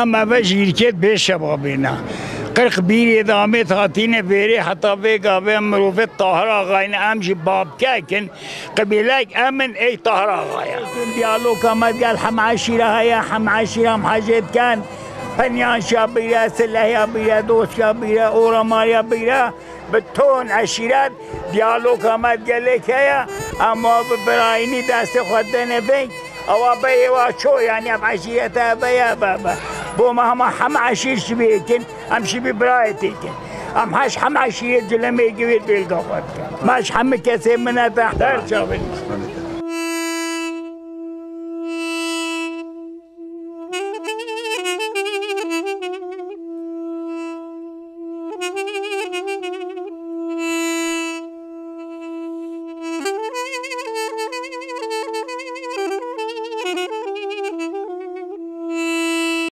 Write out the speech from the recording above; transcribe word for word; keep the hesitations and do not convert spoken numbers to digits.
Em eve jîrkêt bê şebabê ne. Qirq bîrê de amêt hatîne vêrê heta vê gavê em mirovêt Tahir Axayî ne, em jî babkek in, qibîlek em in ey Tahir Axayî. Diyaloga me digel hem eşîre heye, hem eşîre em hecê dikin. Penyanşiya bîre, Silehya bîre, Dostiya bîre, Oramariya bîre. Bi ton eşîret diyaloga me gelek heye, ama bi birayînî destê xwe dene veng. Ewa beyê wa ço, yani ev eşîrete ve ye ve ve. Bo me hema hem eşîr şibî kin, em şibî birayê têkin. Em heş hem eşîrê cilemê givêt bêlga xwe dikin. Me ji hemî kesê minete her çavin.